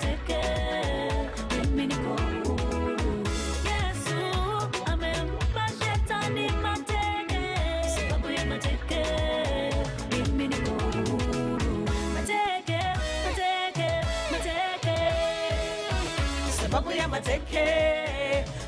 mateke, mimi niko huru. Yesu amempa shetani mateke, sababu ya mateke, mimi niko huru. Mateke, mateke, mateke, sababu ya mateke,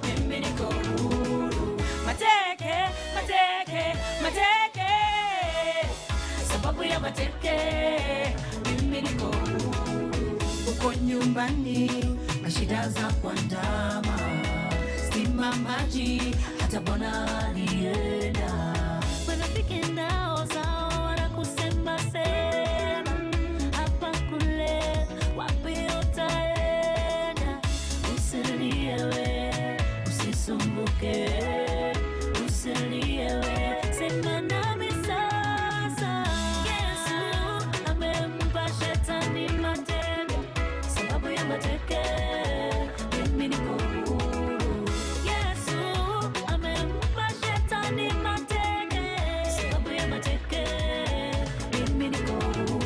mimi niko huru. Mateke, mateke, mateke, sababu ya mateke, mimi niko huru. Uko nyumbani na shida za kuandama, stima maji hata bwana alienda. Marafiki nao zao wanakusema sema, hapa kule wapi utaenda? Usilie we, usisumbuke, usilie we, sema nami sasa. Yesu amempa shetani mateke, sababu ya mateke, mimi niko huru. Yesu amempa shetani mateke, sababu ya mateke, mimi niko huru.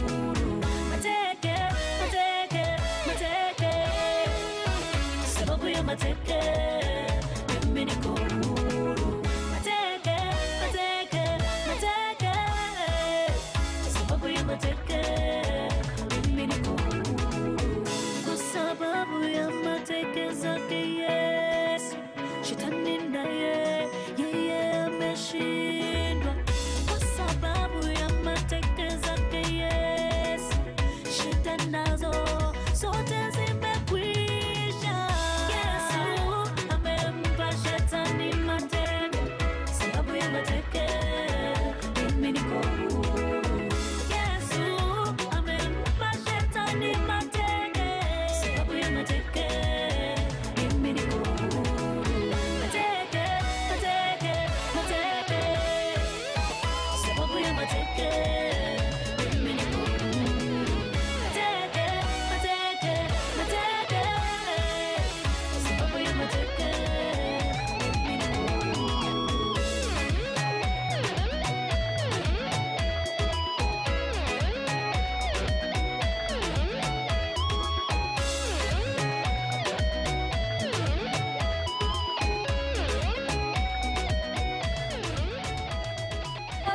Mateke, mateke, mateke, sababu ya mateke, mimi niko huru. Mateke, mateke, mateke, sababu ya mateke, mimi niko huru. Kwa sababu ya mateke zake Yesu, shetani naye yeye ameshindwa. Kwa sababu ya mateke zake Yesu, shida nazo zote zimekwisha. Yesu amempa shetani mateke, sababu ya mateke, mimi niko huru. Yesu amempa shetani mateke, sababu ya mateke, mimi niko huru. Mateke, mateke, mateke, sababu ya mateke, mimi niko huru. Mateke, mateke, mateke, sababu ya mateke, mimi niko huru.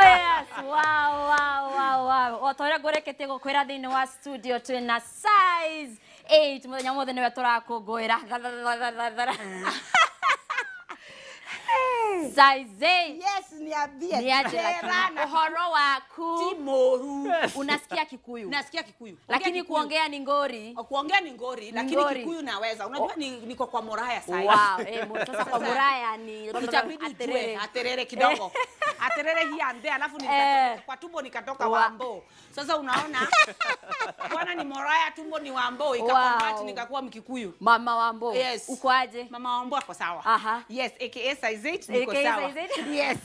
Yes, wow. Otoria ngureketie gukwira thiini wa studio twina size 8 muthenya mothe niwe turakungũĩra. Size 8. Yes, niambie. Ni aje lakini Terana. uhoro waku Ti moru. unasikia Kikuyu? Nasikia Kikuyu. Lakini Kikuyu. kuongea ni ngori. Kuongea ni ngori, lakini Ngori. Kikuyu naweza. Unajua niko kwa Moraya sasa. Wow, sasa kwa Muraya ni Itabidi ujue aterere. aterere kidogo. Aterere hii ande alafu nikatoka kwa tumbo nikatoka Wambo. Sasa unaona bwana ni Moraya, tumbo ni Wambo, ikaconvert Wow. nikakuwa Mkikuyu. Mama Wambo. Yes. Uko aje? Mama Wambo ako sawa. Aha. Yes, aka size 8 niko AKA sawa. size 8? Yes.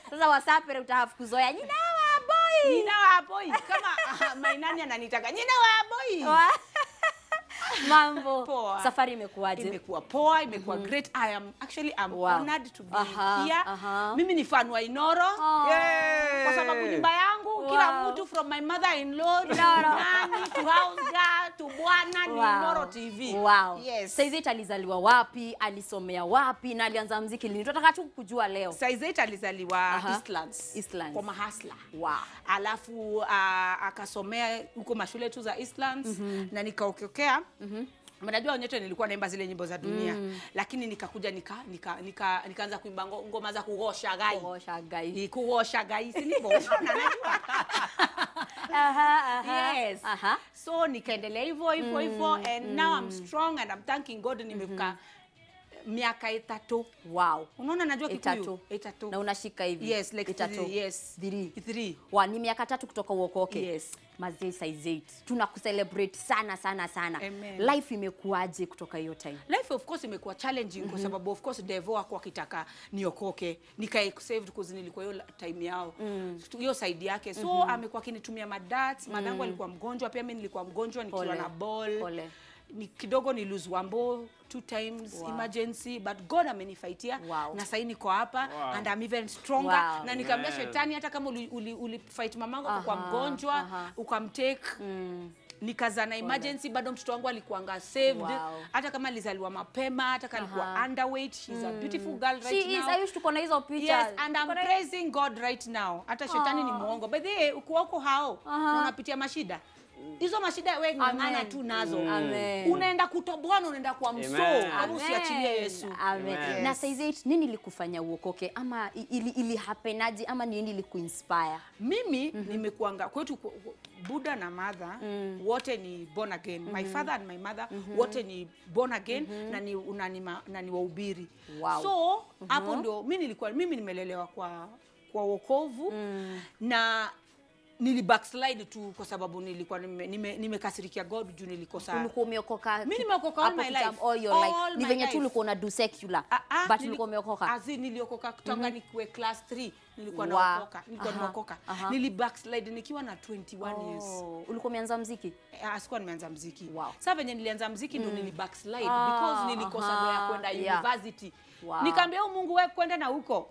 Sasa wasapere utahafukuzoea. Nyina wa boy. Nyina wa boy kama mainani ananitaka nyina wa boy. Mambo. Poa. Safari imekuwaje? Imekuwa poa, imekuwa great. I am actually I'm Wow. honored to be Aha, here. aha. Mimi ni fan wa Inoro. Oh. Yay! Kwa sababu nyumba yangu kila Wow. mtu from my mother in law to Inoro. nani to house girl to bwana ni Inoro TV. Wow. Yes. Size 8 alizaliwa wapi? Alisomea wapi? Na alianza muziki lini? Tunataka tu kujua leo. Size 8 alizaliwa Aha. Eastlands. Eastlands. Kwa mahasla. Wow. Alafu akasomea huko mashule tu za Eastlands na nikaokokea. Mnajua wenyewe nilikuwa naimba zile nyimbo za dunia lakini nikakuja nikaanza kuimba ngoma za kugosha gai. Kugosha gai. Ni kugosha gai, si ndivyo? Unaona najua. Aha, aha. Yes. Aha. So nikaendelea hivyo hivyo hivyo and now I'm strong and I'm thanking God nimefika miaka 3. Wow. Unaona najua Kikuyu? Itatu. Itatu. Na unashika hivi. Yes, like Itatu. three, yes. Three. Three. Wa, ni miaka 3 kutoka uokoke. Yes. Mazee size 8. Tunakucelebrate sana sana sana. Amen. Life imekuaje kutoka hiyo time? Life of course imekuwa challenging kwa sababu of course devil hakuwa akitaka niokoke nikae saved because nilikuwa hiyo time yao hiyo side yake so amekuwa akinitumia madats. Madangu alikuwa mgonjwa pia, mimi nilikuwa mgonjwa nikiwa Pole. na ball. Pole. Ni kidogo ni lose Wambo 2 times Wow. emergency but God amenifaitia Wow. na sasa niko hapa Wow. and I'm even stronger Wow. na nikamwambia Amen. shetani hata kama uli fight mamangu kwa Aha, mgonjwa aha. ukamtake Nikazaa na emergency, bado mtoto wangu alikuanga saved. Wow. Hata kama alizaliwa mapema, hata kama alikuwa underweight, she's a beautiful girl right She now. is, I wish tuko na hizo picha. Yes, and I'm praising God right now. Hata shetani ni muongo. By the way, uko wako hao na unapitia mashida. Hizo mashida wewe ng'ang'ana Amen. tu nazo. Amen. Unaenda kutoboa na unaenda kwa msoo. Amen. Kama usiachilie Yesu. Amen. Amen. Na size 8 nini ilikufanya uokoke ama ili happenaje ama nini ilikuinspire? Mimi nimekuanga kwetu Buddha na mother wote ni born again. My father and my mother wote ni born again na ni na ni wahubiri. Wow. So hapo ndio mimi nilikuwa mimi nimelelewa kwa wokovu na nili backslide tu kwa sababu nilikuwa nimekasirikia God juu nilikosa. Ulikuwa umeokoka? Mimi nimeokoka all hapo my kitambo, life. all your life. All Ni my venye tu life. ulikuwa una do secular but ulikuwa umeokoka. As in, niliokoka kutoka nikiwa class 3 nilikuwa Wow. naokoka, nilikuwa Aha, nimeokoka. aha. Nili backslide nikiwa na 21 years. Oh, ulikuwa umeanza muziki? Sikuwa nimeanza mziki. Wow. Sasa venye nilianza mziki ndo nili backslide Ah, because nilikosa doa ya kwenda university. Wow. Nikaambia "Oh, Mungu wewe kwenda na huko.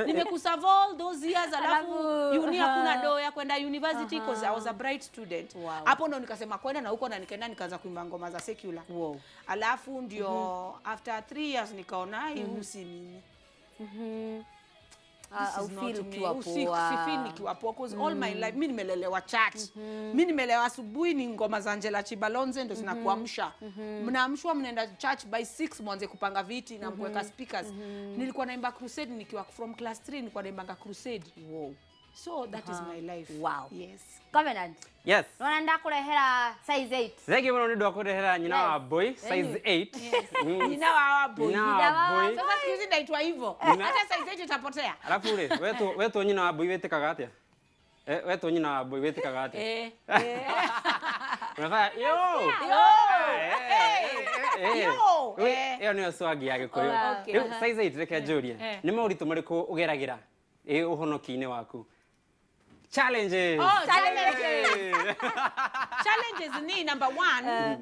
Nimekuserve all those years alafu uni hakuna doa ya kwenda university because I was a bright student. Wow. Hapo ndo nikasema kwenda na huko na nikaenda nikaanza kuimba ngoma za secular. Wow. Alafu ndio after 3 years nikaona hii si mimi. This is not Aufeel me. ukiwa poa. Sifeel nikiwa poa 'cause all my life mi nimelelewa church. Mi nimelewa asubuhi ni ngoma za Angela Chibalonze ndo zinakuamsha. Mnaamshwa mnaenda church by 6 mwanze kupanga viti na kuweka speakers. Nilikuwa naimba crusade nikiwa from class 3 nilikuwa naimbanga crusade. Wow. So that is my life. Wow. Yes. Covenant. Yes. Nona ndakurehera size 8. Thengi mũno nĩ ũndũ wa kũrehera nyina wa boy size 8. Nyina wa boy. Nyina wa boy. Sasa siku hizi naitwa hivyo. Hata size 8 itapotea. Alafu rĩ, wetwo nyina wa boy wĩtĩkaga atĩa? Wetwo nyina wa boy wĩtĩkaga atĩa? Eh. Unafanya yo. Yo. Ĩyo nĩyo swag ya Gĩkũyũ. Okay. Rĩu size 8 reke njũrie. Nĩ moritũ marĩkũ ũgeragĩra ũhonoki-inĩ waku? Challenges. Oh, challenges. Challenges ni number one.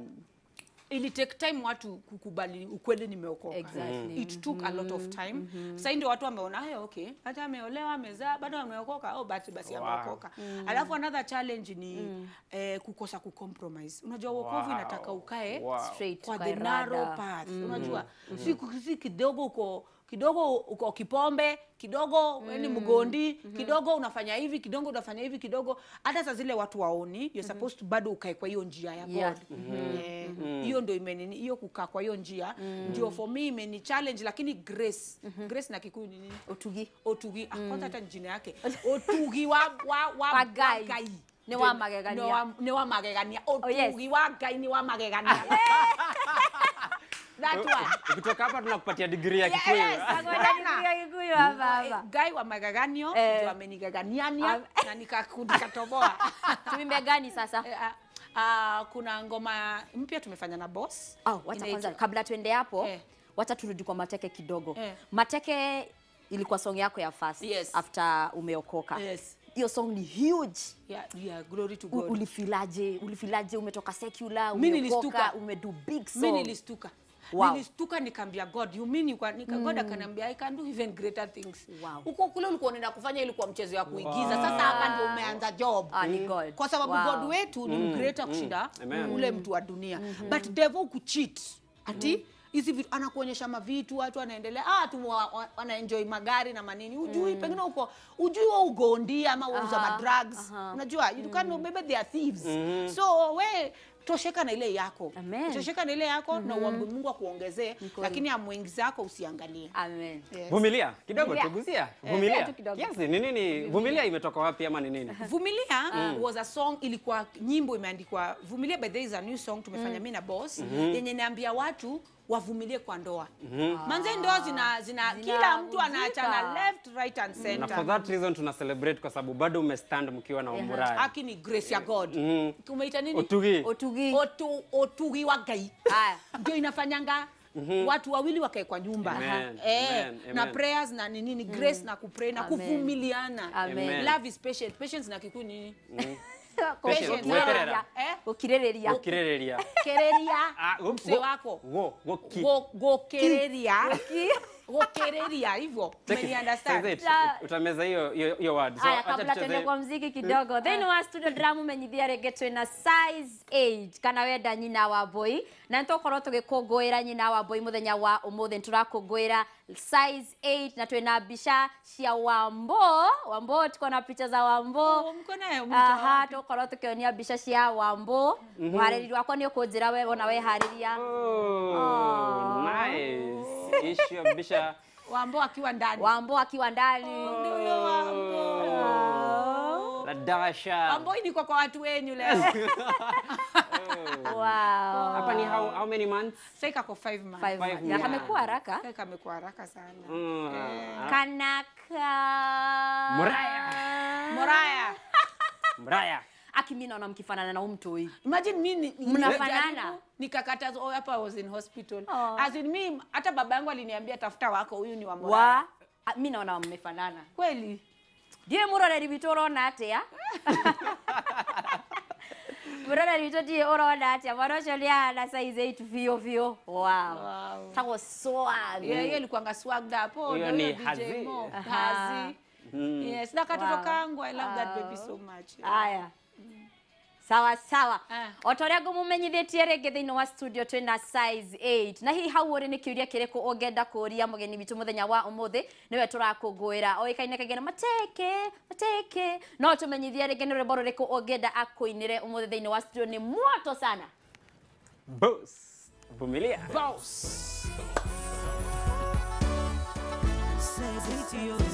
Ili take time watu kukubali ukweli nimeokoka. Exactly. It took a lot of time. Sasa ndio watu wameona hey, okay, hata ameolewa, amezaa, bado ameokoka. Oh, basi Wow. ameokoka. Alafu another challenge ni kukosa kucompromise. Unajua wokovu inataka ukae Straight kwa kwa the narrow rada. path. Unajua si kidogo uko kidogo uko kipombe, kidogo wewe ni mgondi, kidogo unafanya hivi, kidogo unafanya hivi, kidogo hata saa zile watu waoni, you're supposed to bado ukae kwa hiyo njia ya God. Hiyo ndio imenini, hiyo kukaa kwa hiyo njia ndio for me imeni challenge, lakini grace. Grace na Kikuyu ni nini? Otugi. Otugi. Kwanza hata jina yake. Otugi wa Wa Ngai. Ngai. Ni wa magegania. Ni wa magegania. yes. Otugi wa Ngai ni wa magegania. That one. Ukitoka hapa tunakupatia degree ya Kikuyu. Yes. Kikuyu hapa hapa. Ngai wa mageganio ndio amenigeganiania na nikatoboa. Tuimbe gani sasa? Kuna ngoma mpya tumefanya na boss. Oh, wacha kwanza kabla tuende hapo, wacha turudi kwa Mateke kidogo. Mateke ilikuwa song yako ya first Yes. after umeokoka. Yes. Hiyo song ni huge. Yeah, glory to God. Ulifilaje? Ulifilaje umetoka secular, Mimi umeokoka, nilistuka. umedo big song. Mimi nilistuka. Wow. Nilistuka nikaambia God, you mean you can, God akaniambia I can do even greater things. Wow. Uko kule ulikuwa unaenda kufanya ilikuwa mchezo ya kuigiza. Sasa hapa ndio umeanza job. Ni God. Kwa sababu Wow. God wetu ni greater kushinda Amen. ule mtu wa dunia. But devil kucheat. Ati hizi vitu anakuonyesha mavitu watu wanaendelea tu wanaenjoy magari na manini ujui pengine uko ujui wewe ugondi ama uuza ma drugs unajua you can't know maybe they are thieves so we tosheka na ile yako. Amen. Tosheka na ile yako na uombe Mungu akuongezee, lakini amwengi zako usiangalie. Amen. Yes. Vumilia kidogo Vumilia. tuguzia. Vumilia. tu kidogo. Yes, ni nini? Vumilia imetoka wapi ama ni nini? Vumilia was a song, ilikuwa nyimbo imeandikwa Vumilia, by the way is a new song tumefanya mimi na boss yenye inaambia watu wavumilie kwa ndoa. Manze ndoa zina kila mtu anaachana left right and Na center. for that reason tuna celebrate kwa sababu bado umestand mkiwa na Umuraya. Haki ni grace ya God. Umeita nini? Otugi. Otugi. Otugi wa Ngai. Haya. Ndio inafanyanga watu wawili wakae kwa nyumba. Amen. Eh, Amen. na Amen. prayers na nini ni grace na kupray na Amen. kuvumiliana. Amen. Love is patient. Patience na Kikuyu nini? Patience. Weterera. Eh? Gukirereria. Gukirereria. Kereria. Ah, Mse wako. Go, go, ki. Gokereria. Gukiriria hivyo. Take it. Understand? Size eight. Utameza hiyo hiyo hiyo word. So Aya, acha kabla tuende tucheze. kwa mziki kidogo, thĩinĩ wa studio ndĩramũmenyithia rĩngĩ twĩna Size 8 kana wenda nyina wa boy, na nĩtũgũkorwo tũgĩkũngũĩra nyina wa boy mũthenya wa ũmũthĩ. Nĩtũrakũngũĩra Size 8 na twĩna mbica cia Wambo. Wambo, tuko na picha za Wambo. Oh, mko nayo mtu. Aha, tũgũkorwo tũkĩonia mbica cia Wambo. Mũharĩri wakwa nĩ ũkũnjĩra we wona weharĩria. Oh, nice. Issue ya bisha. Wambo akiwa ndani. Wambo akiwa ndani. Ndio huyo Wambo. La dasha. Wambo hii niko kwa watu wenyu leo. Wow. Hapa ni how many months? Sasa kako 5 months. Five Five months. Na months. kamekuwa haraka. Sasa kamekuwa haraka sana. Kanaka. Muraya. Moraya. Mraya. Aki mimi naona mkifanana na huyu mtoi. Imagine mimi Mnafanana. nilijaribu, nikakatazwa. Oh, hapa I was in hospital. Oh. As in me, hata baba yangu aliniambia tafuta wako, huyu ni wa Moraya. Wa mimi naona mmefanana. Kweli. Ndiye muroreri witũ ũrona atĩa? Muroreri witũ ndiye ũrona atĩa? Mwana ũcio nĩ ahana size 8 biũ biũ. Wow. Wow. Tagwo swag. Yeah, hiyo ilikuwanga swagged up. Oh, Hiyo ndio ni huyo DJ hazi. Mo. Aha. Hazi. Yes, na katoto Wow. kangu. I love that baby so much. Aya. Sawa sawa. Ah. O ta ũrĩa ngũmũmenyithĩtie rĩngĩ thĩinĩ wa studio twĩna Size 8, na hihi hau ũrĩ nĩ kĩũria kĩrĩkũ ũngĩenda kũũria mũgeni witũ mũthenya wa ũmũthĩ nĩwe tũrakũngũĩra oĩkaine kaingĩ na mateke mateke. No tũmenyithie rĩngĩ nĩ rwĩmbo rũrĩkũ ũngĩenda akũinĩre ũmũthĩ thĩinĩ wa studio. Nĩ moto sana. Boss. Vumilia. Boss. Says it's yours.